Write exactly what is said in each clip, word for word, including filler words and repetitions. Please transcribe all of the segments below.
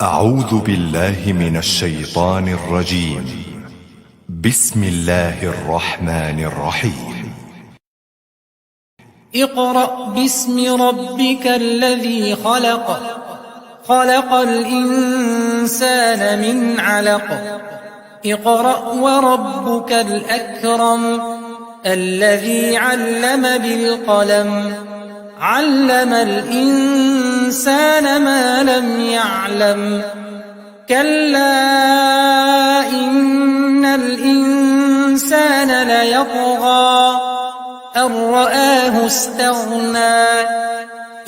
أعوذ بالله من الشيطان الرجيم. بسم الله الرحمن الرحيم. اقرأ باسم ربك الذي خلق. خلق الإنسان من علق. اقرأ وربك الأكرم. الذي علم بالقلم. علم الإنسان ما لم يعلم. كلا إن الإنسان ليطغى. أن رآه استغنى.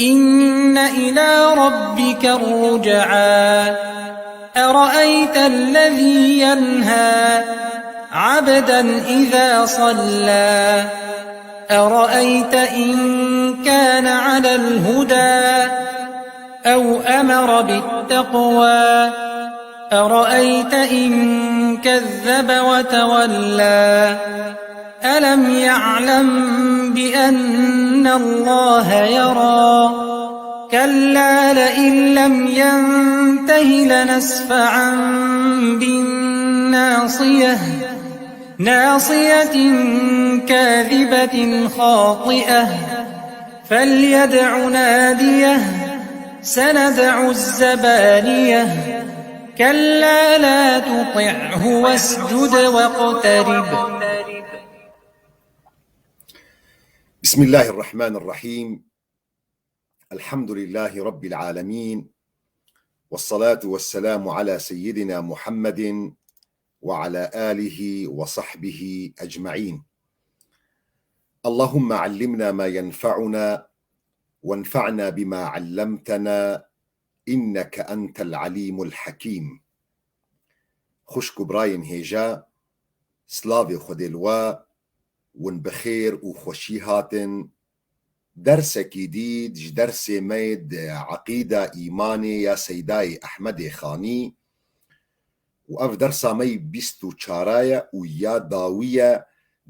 إن إلى ربك الرجعى. أرأيت الذي ينهى. عبدا إذا صلى. أرأيت إن كان على الهدى. أو أمر بالتقوى. أرأيت إن كذب وتولى. ألم يعلم بأن الله يرى. كلا لئن لم ينته لنسفعا بالناصية. ناصية كاذبة خاطئة. فليدع ناديه. سندع الزبانية. كلا لا تطعه واسجد واقترب. بسم الله الرحمن الرحيم. الحمد لله رب العالمين. والصلاة والسلام على سيدنا محمد وعلى آله وصحبه أجمعين. اللهم علمنا ما ينفعنا وانفعنا بما علمتنا إنك أنت العليم الحكيم. Xwişk û birayên hêja, slavê Xwedê li we, win bi xêr û xweşî hatin. Dersekî dî ji dersê me yê di eqîda îmanê ya Seydayê Ehmedê Xanî û ev dersa me yê bîst û çar ye û ya dawî ye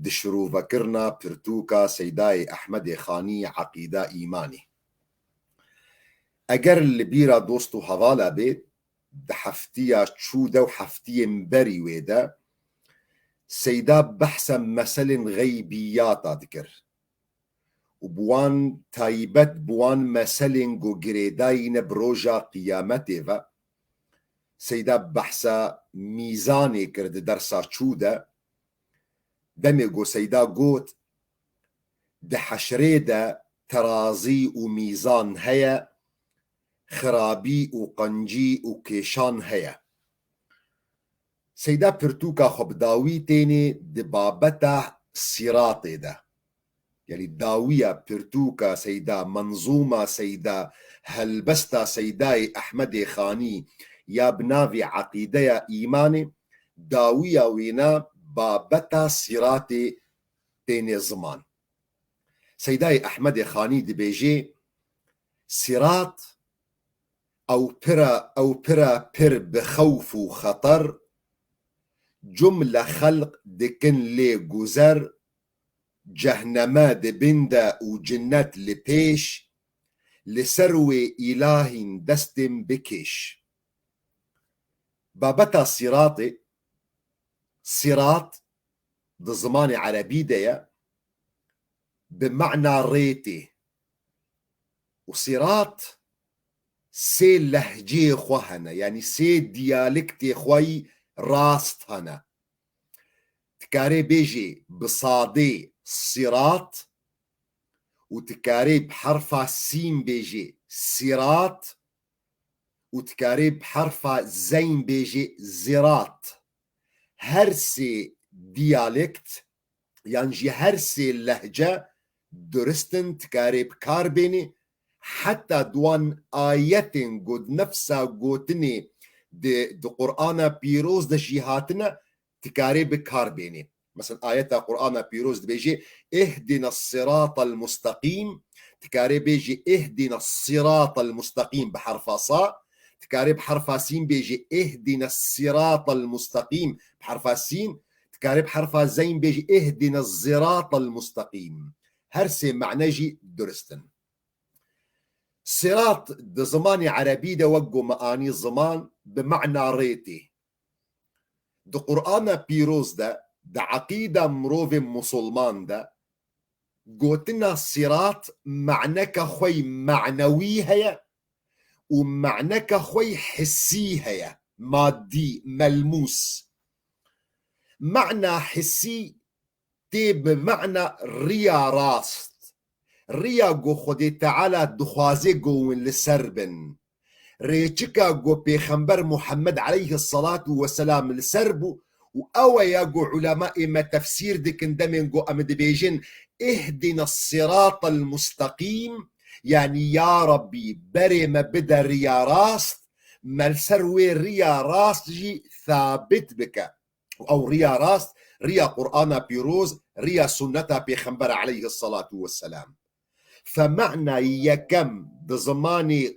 di şirovekirina pirtûka Seydayê Ehmedê Xanî Eqîda Îmanê. Eger li bîra dost û hevala bê, di heftiya çû de û heftiyên berî wê de Seyda behsa meselên xeybiyata dikir û bi wan taybet bi wan meselên ku girêdayî ne bi roja qiyametê ve. Seyda behsa mîzanê kir di dersa çû de, demê ku Seyda got, di heşrê de terazî û mîzan heye, xirabî û qencî û kêşan heye. Seyda pirtûka xwe bi dawî tênê di babeta Sîratê de. Yanî dawiya pirtûka Seyda, menzûma Seyda, helbesta Seydayê Ehmedê Xanî ya bi navê Eqîdeya Îmanê, dawiya wêna babeta Sîratê têne ziman. Seydayê Ehmedê Xanî dibêje, Sîrat ew pira, ew pira pir bi xewf û xeter, cumle xelq dikin lê guzer, cehneme di bin de û cinnet li pêş, li ser wê îlahîn destên bikêş. Babeta Sîratê, Sîrat di zimanê erebî de ye, bi mana rê tê. Û Sîrat sê lehceyê xwe hene, yanî sê diyalektê xwe yî rast hene. Dikarê bêjê bi sadê Sîrat û dikarê bi herfa sîn bêjê Sîrat û dikarê bi herfa zeyn bêjê Zîrat. Her sê diyalekt yan jî her sê lehce durist in, dikarê bi kar bênê. Heta di wan ayetên ku di nefsa gotinê di, di Qur'ana Pîroz de jî hatine, dikarê bi kar bênê. Mesela ayeta Qur'ana Pîroz dibêje, "Ihdina siratal mustaqîm", dikarê bêje, "Ihdina siratal mustaqîm" bi herfa sa, dikarê bi herfa sîn bêje, "Ihdina siratal mustaqîm" bi herfa sîn, dikarê bi herfa zeyn bêje, "Ihdina ziratal mustaqîm". Her sê mane jî durist in. Sirat di zimanê erebî de wek ku me anî ziman bi mana rê tê. Di Qur'ana pîroz de, di eqîda mirovê musulman de, gotina sirat maneka xwe yî manewî heye û maneka xwe yî hissî heye, maddî, melmûs. Mana hissî tê bi mana riya rast. Riya ku Xwedê Teala dixwaze ku hûn li ser bin. Rêçika ku Pêxember Muhammed aleyhisselatu vesselam li ser bû û ew e ya ku ulema ê me tefsîr dikin demên ku em dibêjin ihdina siratal mustaqîm, yanî ya Rabbî berê me bide riya rast, me li ser wê riya rast jî thabit bike. Ew riya rast, riya Qur'ana pîroz, riya sunneta Pêxembera aleyhisselatu vesselam. Fe mana yekem di zimanê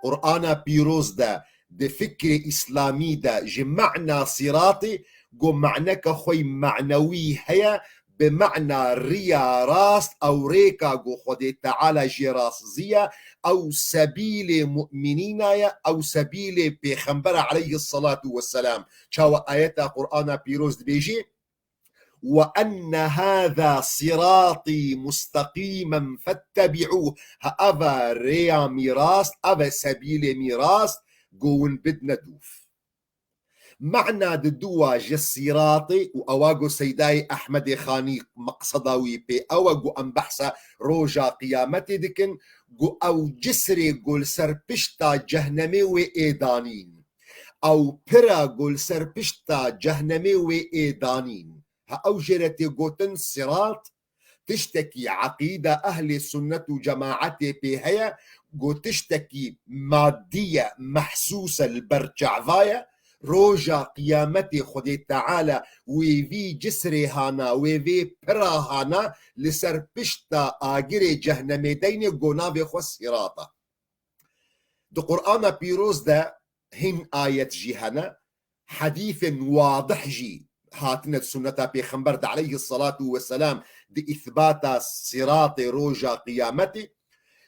Qur'ana pîroz de, di fikrê îslamî de ji mana sîratê, ku maneke xwe yî manewî heye, bi mana riya rast, ew rêka ku Xwedê Teala jê raziye, ew sebîlê mu'minîna ye, ew sebîlê Pêxembera aleyhisselatu vesselam. Çawa ayeta Qur'ana pîroz dibêjê, "Ve enne hâzâ sirâtî musteqîmen fettebi'ûh." Ha, ev e rêya mî rast, ev e sebîlê mî rast, ku hûn bidne dûv. Mana di dû wa ji sîratê û ewa ku Seydayê Ehmedê Xanî meqseda wî pê ew e ku em behsa roja qiyametê dikin, ku ew cisrê ku li ser pişta cehnemê wê ê danîn. Ew pira ku li ser pişta cehnemê wê ê danîn. Ha ew jê re tê gotin sirat, tiştekî eqîda ehlê sunnet û cemaetê pê heye, ku tiştekî maddî ye, mehsûs e, li ber çava ye, roja qiyametê Xwedê Teala wê vî cisrê hana, wê vê pira hana, li ser pişta agirê cehnemê deyne, ku navê xwe sirat e. Di Qur'ana pîroz de hin ayet jî hene, hedîfên wadih jî hatine di sunneta Pêxember de aleyhisselatu vesselam di îthbata siratê roja qiyametê.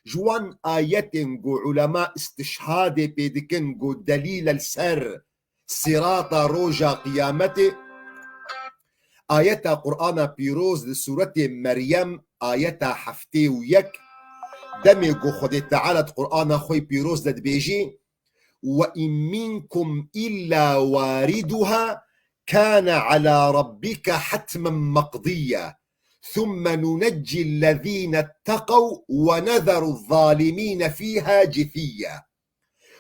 Ji wan ayetên ku ulema istişhadê pê dikin ku delîl e li ser sirata roja qiyametê, ayeta Qur'ana pîroz di sûretê Meryem, ayeta heftê û yek, demê ku Xwedê Teala di Qur'ana xwe yî pîroz de dibêjî, "Ve in minkum illa wariduha kana ala rabbika hatmen maqdiya. Thumme nuneccillezîne tteqev ve nezeruzzâlimîne fîha cithiyya."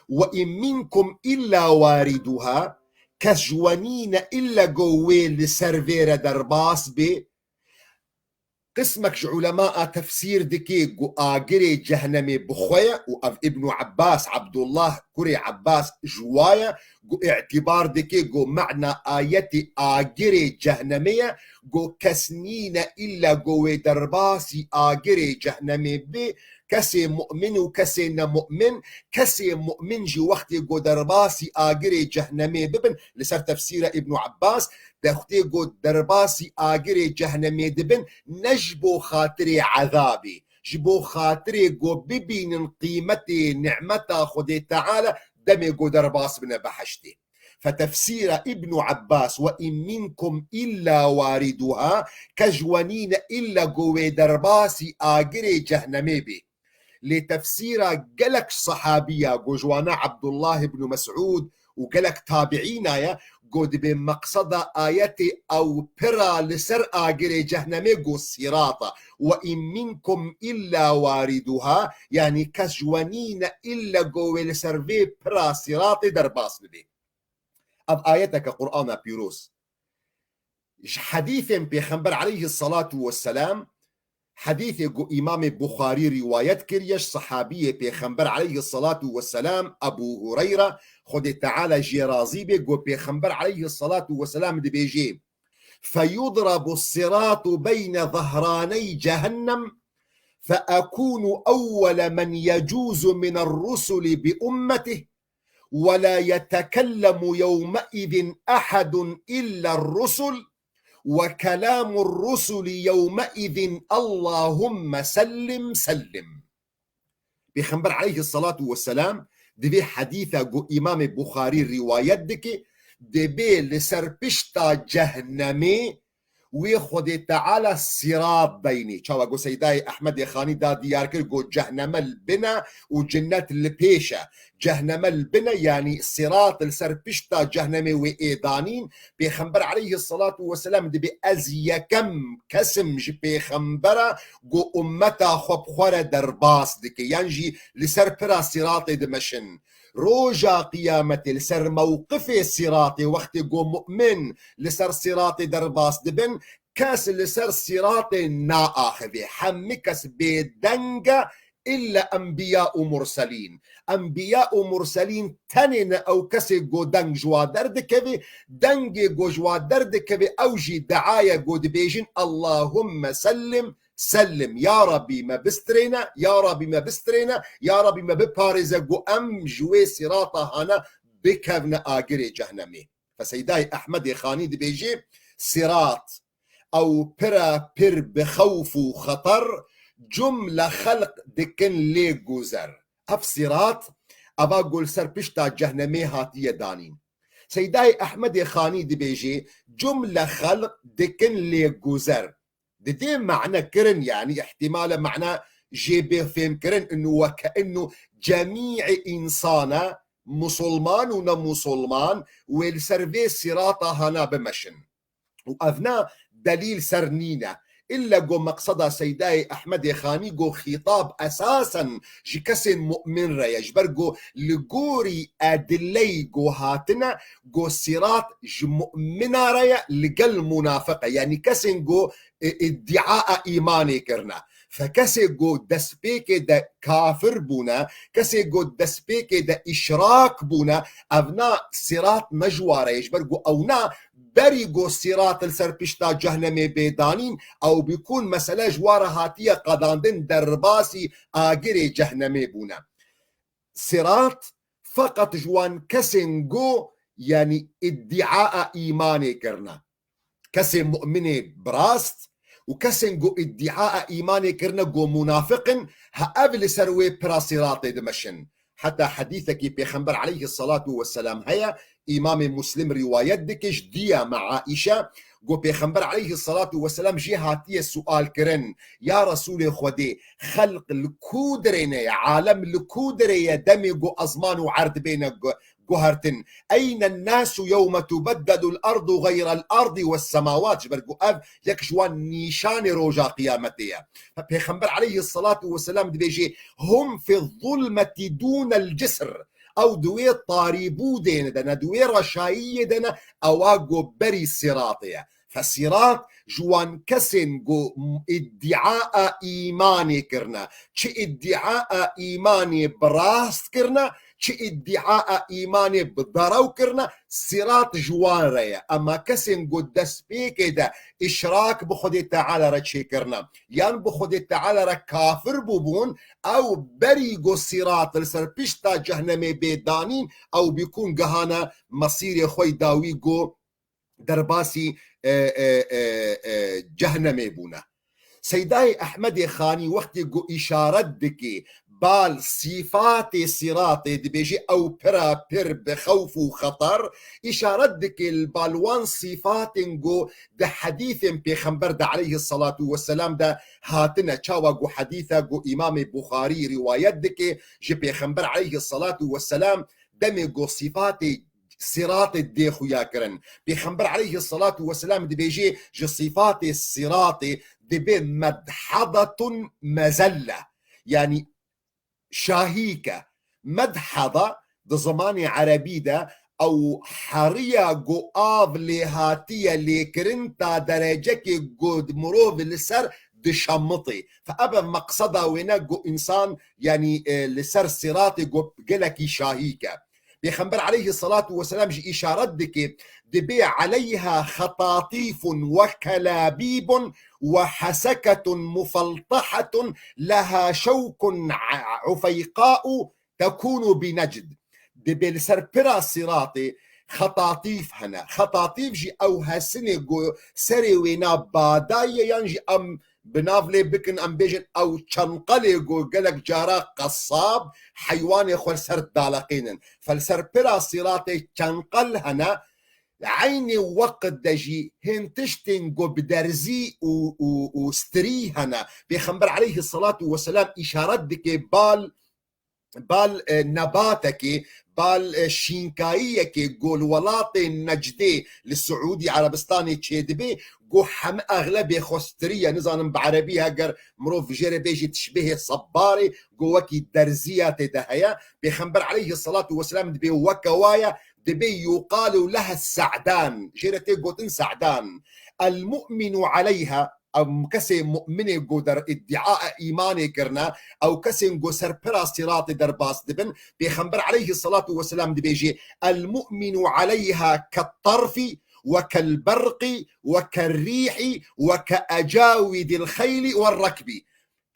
"Ve in minkum illa wariduha", kes ji we nîne ille ku wê li ser vê re derbas bê. Qismek ji ulema a tefsîr dike ku agirê cehnemê bi xwe ye û ev Ibnû Ebbas, Abdullah kurê Ebbas ji wa ye, ku îtîbar dike ku mana ayetê agirê cehnemê ye, ku kes nîne illa ku wê derbasî agirê cehnemê bê, kesê mu'min û kesê nemu'min, kesê mu'min jî wextê ku derbasî agirê cehnemê bibin, li ser tefsîra Îbnû Ebbas, wextê ku derbasî agirê cehnemê dibin, ne ji bo xatirê ezabê, ji bo xatirê ku bibînin qîmetê nimeta Xwedê Teala demê ku derbas bine behiştê. Fe tefsîra Îbnû Ebbas, "Ve in minkum illa wariduha", kes ji we nîne illa ku wê derbasî agirê cehnemê bê. Lê tefsîra gelek sehabî ya, ku ji wana Abdullah ibn Mes'ud û gelek tabiîna ye, ku dibê meqseda ayetê ew pira li ser agirê cehnemê ku sîrat e. "Ve in minkum illa wariduha", yanî kes ji we nîne illa ku wê li ser vê pira sîratê derbas bibê. Ev ayeteke Qur'ana pîroz. Ji hedîfên Pêxember aleyhisselatu vesselam, hedîfê ku Îmamê Buxarî rîwayet kiriye, ji sehabiyê Pêxember aleyhisselatu vesselam, Ebû Hureyre, Xwedê Teala jê razî bê, ku Pêxember aleyhisselatu vesselam dibêjê, "Feyudrabu siratu beyne zehraney cehennem, feekûnu ewwele men yecuzu miner rusuli bi ummetih." "Ve la yetekellemu yevmeizin ehedun illa rusul ve kelamu rusuli yevmeizin Allahumme sellim sellim." Pêxember aleyhissalatu vesselam di vê hedîsa ku Îmamê Buxarî rîwayet dike, dibê li ser pişta cehnemê wê Xwedê Teala Sîrat deynê. Çawa ku Seydayê Ehmedê Xanî da diyar kir, got, cehneme li bin e û cinnet li pêş e. Cehneme li bin e, yanî Sîrat li ser pişta cehnemê wê ê danîn. Pêxember aleyhissalatu vesselam dibê, ez yekem kes im ji pêxembera ku ummeta xwe bi xwe re derbas dike, yan jî li ser pira Sîratê dimeşin. Roja Qiyametê li ser mewqifê Sîratê, wextê ku mu'min li ser Sîratê derbas dibin, kes li ser Sîratê naaxivê. Hemî kes bêdeng e, îlla enbiya û murselîn. Enbiya û murselîn tenê ne ew kesê ku deng ji wa derdikeve, dengê ku ji wa derdikeve ew jî dua ye ku dibêjin, Allahumme sellim, sellim. Ya Rabbî me bistirêne, ya Rabbî me bistirêne, ya Rabbî me biparêze ku em ji wê sîrata hane bikevne agirê cehnemê. Fe Seydayê Ehmedê Xanî dibêje, Sîrat, ew pira pir bi xewf û xeter, cumle xelq dikin lê guzer. Ev Sîrat, eva ku li ser pişta cehnemê hatiye danîn. Seydayê Ehmedê Xanî dibêje, cumle xelq dikin lê guzer. Didê mane kirin, yanî îhtîmal e mane jê bê fêmkirin, inu weke inu cemî însana, musulman û ne musulman, wê li ser vê sîrata hana bimeşin. Û ev ne delîl ser nîne. Îlle go meqseda Seydayê Ehmedê Xanî go xîtab esasen ji kesên mu'min re ye. Ji ber go li gorî edileyî go hatine, go sîrat ji mu'mina re ye, li gel munafiq e. Yanî kesên go, e, îdîa îmanê kirine. Fe kesê go destpêkê de kafir bûne, kesê go destpêkê de îşrak bûne, ev na sîrat ne ji wa re ye. Ji ber go ew na berî go sîrat li ser pişta cehnemê bê danîn, ew bikûn mesele ji wa re hatiye qedandin, derbasî agirê cehnemê bûne. Sîrat feqet ji wan kesên go, yanî îdîa îmanê kirine. Kesê mu'minê bi rast û kesên go îdîa îmanê kirine go munafiq in, ha ev li ser wê pira sîratê dimeşin. Heta hedîsekî Pêxember aleyhissalatu vesselam heye, Îmamê Muslim rîwayet dike ji diya me Aîşe, go Pêxember aleyhissalatu vesselam jê hatiye sual kirin, ya Resûlê Xwedê, xelq li ku dirê ne ye, alem li ku dirê ye, demê go ezman û erd bêne gu-, guhertin. Eynen nasu yewme tubeddelul ardu gayral ardi wes semawat. Ji ber ku ev yek ji wan nîşanê roja qiyametê ye. Pêxember aleyhissalatu vesselam dibêje, hum fi zulmeti dunel cisr. Ew di wê tarîbûdê ne de ne, di wê reşayiyê de ne, ewa go berî sîratê ye. Fe sîrat ji wan kesên ku îdîa îmanê kirine, çi îdîa îmanê bi rast kirine, çi îdîa îmanê bi derew kirine, sîrat ji wan re ye. Ema kesên ku destpêkê de îşrak bi Xwedê Teala re çêkirine, yan bi Xwedê Teala re kafir bûbûn, ew berî ku sîrat li ser pişta cehnemê bê danîn, ew bikûn gihane mesîrê xwe yî dawî ku derbasî, e, e, e, e, cehnemê bûne. Seydayê Ehmedê Xanî wextê ku îşaret dike bal sîfatê sîratê, dibêje ew pira pir bi xewf û xeter, îşaret dike li bal wan sîfatên ku di hedîsên Pêxember de aleyhissalatu vesselam de hatine. Çawa ku hedîsa ku Îmamê Buxarî rîwayet dike ji Pêxember aleyhissalatu vesselam, demê ku sîfatê sîratê dê xuya kirin. Pêxember aleyhissalatu vesselam dibêje, ji sîfatê sîratê dibe medhadetun mezelle. Yanî şahîke. Medhada di zimanê erebî de ew heriya ku av lê hatiye lêkirin ta derecekê ku mirov li ser dişemitê. Fe ev e meqseda wê ne ku însan, yanî, e, li ser sîratê ku gelekî şahîke. Pêxember aleyhissalatu vesselam jî îşaret dike, dibê aleyha xetatîfun ve kelabîbun ve heseketun mufeltehetun leha şewkun ufeyqa'u tekûnu bi Necd. Dibê li ser pira sîratê xetatîf hene. Xetatîf jî ew hesinê ku serê wêna badayî ye, yan jî em bi nav lê bikin, em bêjin ew çenqelê ku gelek cara qesab heywanê xwe li ser daleqînin. Fe li ser pira sîratê çenqel hene, eynî weqt de jî hên tiştên ku bi derzî û, û, û stirî hene. Pêxember aleyhisselatu vesselam îşaret dike bal, bal, e, nebatekê, bal, e, şînkayiyekê ku li welatê Necdê li Siûdî Erebistanê çêdibe, ku heme exlebê xwe stirî ye. Nizanim bi erebî heger mirov jê re bêjî tişbihê sebbarê, ku wekî derziya tê de heye. Pêxember aleyhisselatu vesselam dibê weke wa ye, dibê yuqalu leha se'dan. Jê re tê gotin se'dan. El mu'minu aleyha, ew kesê mu'minê ku der îddia îmanê kirine, ew kesên ku ser pira sîratê derbas dibin. Pêxember aleyhisselatu vesselam dibêjê, el mu'minu aleyha kettarfi ve kelberqi ve kerrîhi ve keecawidil xeyli ve rekbî.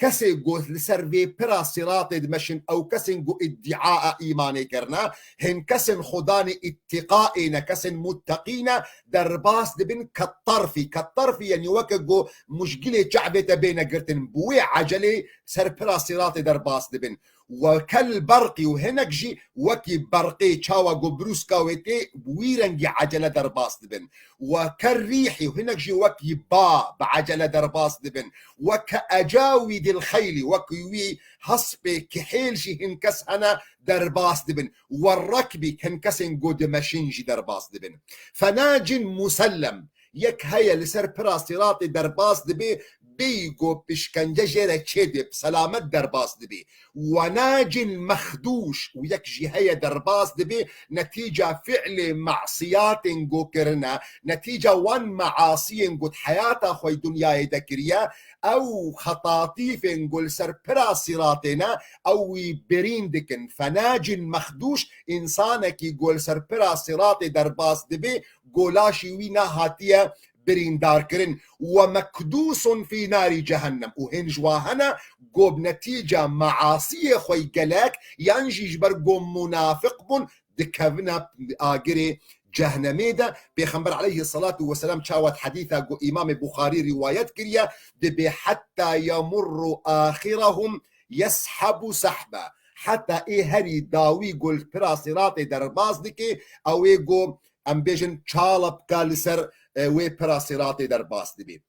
Kesê ku li ser vê pira sîratê dimeşin, ew kesên ku îddia îmanê kirine, hin kesên xudanê îttiqaê ne, kesên mutteqî ne, derbas dibin kettarfî. Kettarfî, yanî weke ku mujgilê çavê te bêne girtin, bi wê ecelê ser pira sîratê derbas dibin. Ve kel berqî, û hinek jî wekî berqê, çawa ku brûska wê tê, bi wî rengî ecele derbas dibin. Ve ker rîhî, û hinek jî wekî ba bi ecele derbas dibin. Ve ke ecawîdil xeylî, wekî wî hespê kihêl jî hin kes hene derbas dibin. Ve rekbî, hin kesên ku dimeşin jî derbas dibin. Fenacin musellem, yek heye li ser pira sîratê derbas dibe, bêyî ku pişkence jê re çêdê, bi selamet derbas dibe. Ve nacin mexdûş, û yek jî heye derbas dibe netîca fi'lê masiyatên ku kirine, netîca wan measiyên ku di heyata xwe yê dinyayê de kiriye, ew xetatîfên ku li ser pira sîratê ne, ew wî birîn dikin. Fenacin mexdûş, însanekî ku li ser pira sîratê derbas dibe, ku laşî wî nehatiye birîndarkirin. Ve mekdûsun fî narî cehennem. Û hên ji wa hene ku bi netîca measiyê xwe yê gelek, yan jî ji ber ku munafiq bûn, dikevine agirê cehnemê de. Pêxember aleyhisselatu vesselam çawa di hedîsa ku Îmamê Buxarî rîwayet kiriye, dibê hetta yemurru axirahum yeshebu sehba. Heta ê herî dawî ku li pira sîratê derbas dike, ew ê ku em bêjin çalepka li ser, e, wê pira sîratê derbas dibî.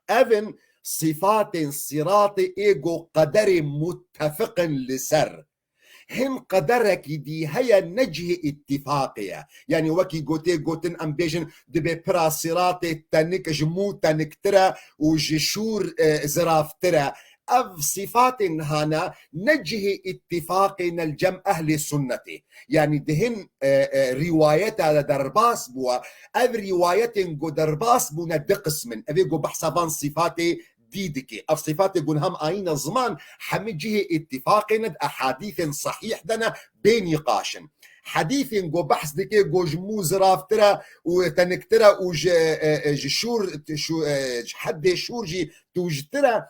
Ev in sîfatên sîratê ê ku qederê muttefiq in li ser. Hin qederekî dî heye ne cihê îttifaqê ye. Yanî wekî gotê gotin, em bêjin dibê pira sîratê tenik ji mû teniktir e û ji şûr, e, ziraftir e. Ev sîfatên hana ne cihê îttifaqê ne li cem ehlê sunnetê. Yanî di hin, e, e, rîwayeta de derbas bûye. Ev rîwayetên ku derbas bûne du qism in. Ev ê ku behsa van sîfatê dî dike. Ev sîfatê ku niha me anîne ziman, hemî cihê îttifaqê ne, di ehadîsên sehîh de ne, bê nîqaş in. Hedîsên ku behs dike ku ji mû ziravtir e û teniktir e û ji, e, e, ji şûr, şû-, e, ji heddê şûr jî tûjtir e.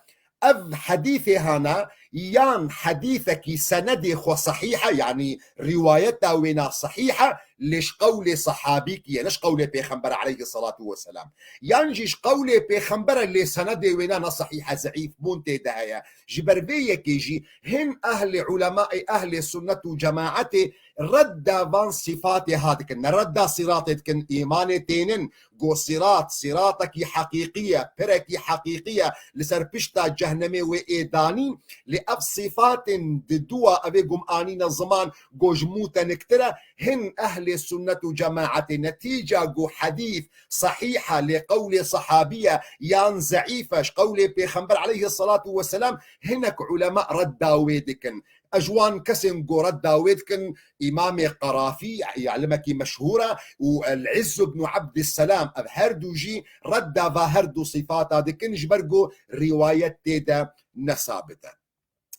Ev hedîsê hana yan hedîsekî senedê xwe sehîh e, yanî rîwayeta wêna sehîh e, lê ji qewlê sehabîkî ye, ne ji qewlê Pêxember aleyhisselatu vesselam. Yan jî ji qewlê Pêxember e, lê senedê wêna ne sehîh e, zeîf bûn tê de heye. Ji ber vê yekê jî hin ehlê ulemaê ehlê sunnet û cemaetê redda van sîfatê ha dikin. Ne redda sîratê dikin, îmanê tênin, go sîrat, sîratekî heqîqî ye, pirekî heqîqî ye, li ser pişta cehnemê wê ê danîn, lê ev sîfatên di dû a, ev ê ku me anîne ziman, go ji mû teniktir e, hin ehlê sunnet û cemaetê netîca go hedîs sehîh e, lê qewlê sehabî ye, yan zeîf e, ji qewlê Pêxember aleyhisselatu vesselam, hinek ulema redda wê dikin. Ez ji wan kesên ku redda wê dikin, Îmamê Qerafî, alimekî meşhûr e, û El-Izz ibn Abdisselam, ev her du jî redda va her du sîfata dikin, ji ber ku rîwayet tê de ne sabit e.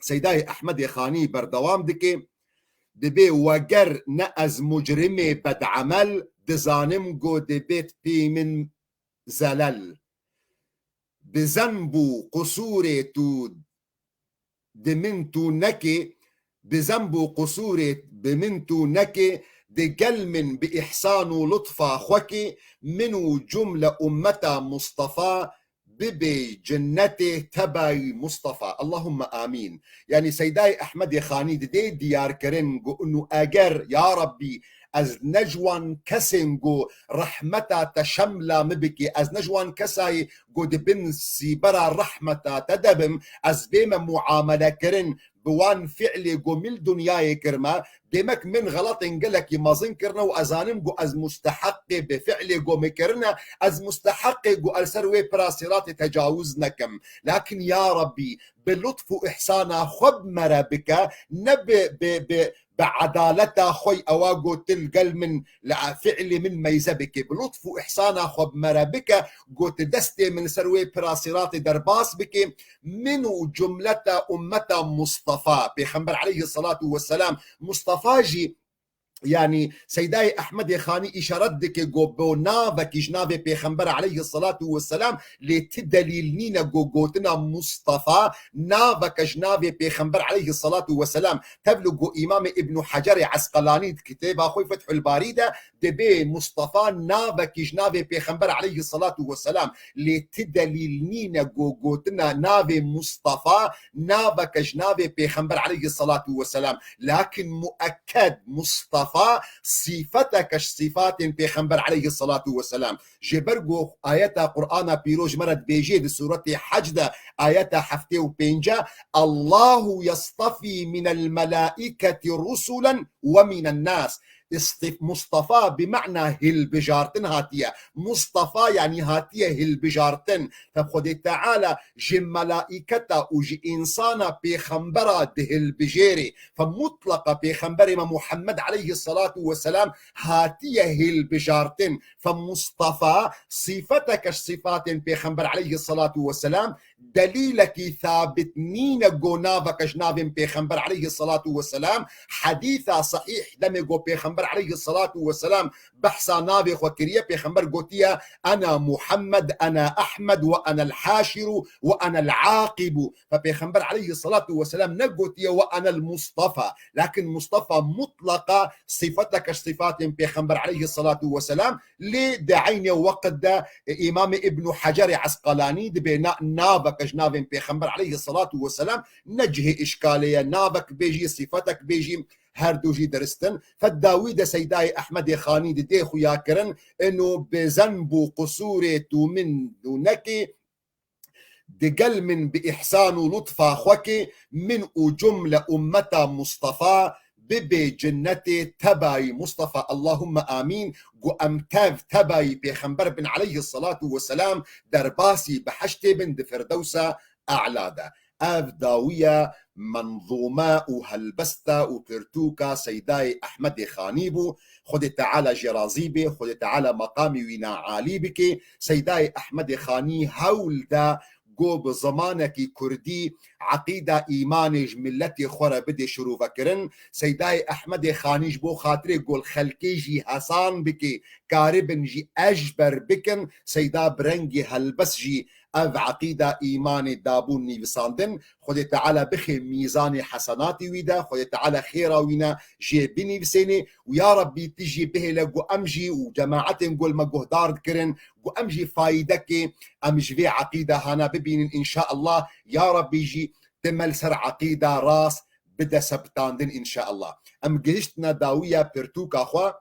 Seydayê Ehmedê Xanî berdewam dike, dibê weger ne ez mucrimê bedemel, dizanim ku dibêt pî min zelel. Bi zenb û qusûrê tu di min tu nekê, bi zenb û qusûrê bi min tu nekê, di gel min bi îhsan û lutfa xwe kê, min û cumle ummeta Mustafa bibê cinnetê tebayî Mustafa. Allahümme amîn. Yanî Seydayê Ehmedê Xanî didê diyar kirin, got, inu eger, ya Rabbî, ez ne ji wan kesên ku rehmeta te şemla min bikê, ez ne ji wan kesayê ku di bin sîbera rehmeta te de bim, ez bême muamele kirin bi wan fiilê ku min li dinyayê kirime, demek min xelatên gelekî mezin kirine û ez zanim ku ez musteheqê bi fiilê ku min kirine, ez musteheqê ku li ser wê pira sîratê tecawuz nekim. Lakin ya Rabbî, bi lutf û îhsana xwe bi me re bike, ne bi, bi, bi, bi edaleta xwe ewa ku tu li gel min li fiilê min meyze bike. Bi lutf û îhsana xwe bi me re bike, ku tu destê min li ser wê pira sîratê derbas bike. Min û cumleta ummeta Mustafa, Pêxember aleyhisselatu vesselam, Mustafa jî, yanî Seydayê Ehmedê Xanî îşaret dike ku bo navekî ji navê Pêxember aleyhisselatu vesselam lê ti delîl nîne ku gotina Mustafa naveke ji navê Pêxember aleyhisselatu vesselam. Tevlî ku Îmamê Îbnû Hecerê Esqelanî di kitêba xwe Fethul Barî de dibê Mustafa navekî ji navê Pêxember aleyhisselatu vesselam, lê ti delîl nîne ku gotina navê Mustafa naveke ji navê Pêxember aleyhisselatu vesselam. Lakin muekked Mustafa sîfeteke ji sîfatên Pêxember aleyhisselatu vesselam. Ji ber ku ayeta Qur'ana Pîroz ji me re dibêjê di Sûretê Hec de ayeta heftê û pênc, Allahu yastafî minel melâiketi rusulen ve minen nas. Istif-, Mustafa bi ma'na hilbijartin hatiye. Mustafa yanî hatiye hilbijartin. Fe Xwedê Teala ji melaîketa û ji însana pêxembera dihilbijêrê. Fe mutleqa pêxemberê me Muhammed aleyhisselatu vesselam hatiye hilbijartin. Fe Mustafa sîfeteke ji sîfatên pêxember aleyhisselatu vesselam delîlekî sabit nîne ku naveke ji navên Pêxember aleyhisselatu vesselam, hedîsa sehîh demê ku Pêxember aleyhisselatu vesselam behsa navê xwe kiriye, Pêxember gotiye, "Ena Muhammed, ena Ehmed ve enel haşiru ve enel aqibu." Fe Pêxember aleyhisselatu vesselam negotiye, "Ve enel Mustafa." Lakin Mustafa mutleqa sîfeteke ji sîfatên Pêxember aleyhisselatu vesselam, lê di eynê weqt de, e, Îmamê Îbnû Hecerê Esqelanî dibê na-, naveke ji navên Pêxember aleyhisselatu vesselam ne cihê îşkalê ye, navek bêjî, sîfetek bêjî, her du jî dirist in. Fe dawî de Seydayê Ehmedê Xanî didê xuya kirin, ino bi zenb û qusûrê tu min û nekê, digel min bi îhsan û lutfa xwe ke min û cumle ummeta Mustafa bibê cinnetê tebayî Mustafa, Allahümme amîn, ku em tev tebayî Pêxember bin aleyhisselatu vesselam derbasî biheştê bin di Firdewsa E'la de. Ev dawiya menzûme û helbesta û pirtûka Seydayê Ehmedê Xanî bû. Xwedê Teala jê razî bê, Xwedê Teala meqamê wî na alî bike. Seydayê Ehmedê Xanî hewl da ku bi zimanekî kurdî eqîda îmanê ji miletê xwe re bidê şirovekirin. Seydayê Ehmedê Xanî ji bo xatirê ku li xelkê jî hesan bike, karibin jî eşber bikin, Seyda bi rengê helbest jî ev eqîda îmanê dabûn nivîsandin. Xwedê Teala bixê mîzanê hesenatê wî de, Xwedê Teala xêra wî ne jê binivîsênê û ya Rabbî tu jî bihêle ku em jî û cemaetên ku li me guhdar dikirin, ku em jî fayîdekê em ji vê eqîda hana bibînin înşaallah. Ya Rabbî jî tu me li ser eqîda rast bide sebitandin înşaallah. Em gihiştine dawiya pirtûka xwe.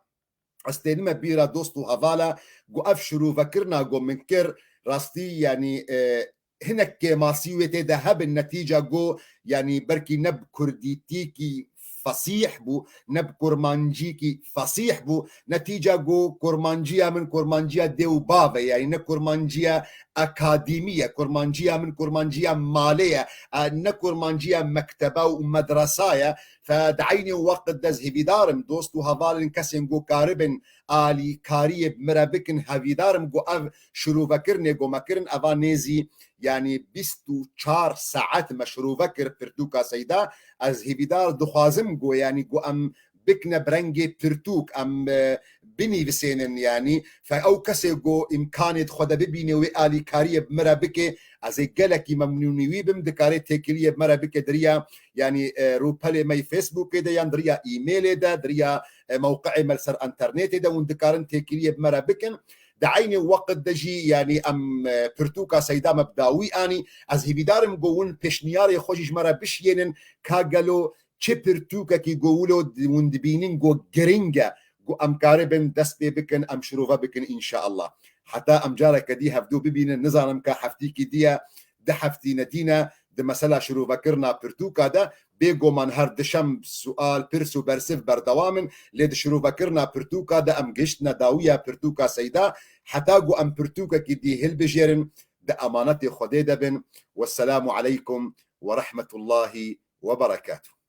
Ez tênime bîra dost û hevala ku ev şirûvekirina ku min kir, rastî, yanî, e, hinek kêmasî wê tê de hebin, netîca ku, yanî, belkî ne bi kurdîtîkî fesîh bû, ne bi kurmancîkî fesîh bû, netîca ku kurmanciya min kurmanciya dê û bav e, yanî ne kurmanciya akadîmî ye, kurmanciya min kurmanciya malê ye, e, ne kurmanciya mektebe û medresa ye. Fe di eynê weqt de ez hêvîdar im, dost û hevalên kesên ku karibin alîkariyê bi min re bikin, hevîdar im ku ev şirûvekirinê ku me kirin, eva nêzî, yanî bîst û çar saet me şirûve kir pirtûka Seyda. Ez hêvîdar dixwazim ku, yanî ku em bikine bi rengê pirtûk, em, e, binivîsênin, yanî fe ew kesê ku îmkanê di xwe de bibîne wê alîkariyê bi min re bike, ez ê gelekî memnûnî wî bim, dikare têkiliyê bi me re bike di riya, yanî, e, rûpelê me yê Facebookê de, yan di riya e-mailê de, di riya, e, mewqeê me li ser enternetê de, hûn dikarin têkiliyê bi me re bikin. Di eynê weqt de jî, yanî em, e, pirtûka Seyda me bi dawî anî. Ez hêvîdar im ku hûn pêşniyarê xwe jî ji me re bişiyênin, ka gelo çi pirtûkekî ku wilo di-, hûn dibînin ku giring e, ku em karibin dest pê bikin, em şirove bikin înşaallah. Heta em careke dî hevdû bibînin, nizanim ka heftîkî dî ye, di heftî ne dî ne, di mesela şirovekirina pirtûka de, bêguman her dişem sual, pirs û bersiv berdewam in, lê di şirovekirina pirtûka de em gihiştine dawiya pirtûka Seyda, heta ku em pirtûkekî dî hilbijêrin, di emanetê Xwedê de bin. Wesselamu aleykum ve rahmetullahi ve berekatuh.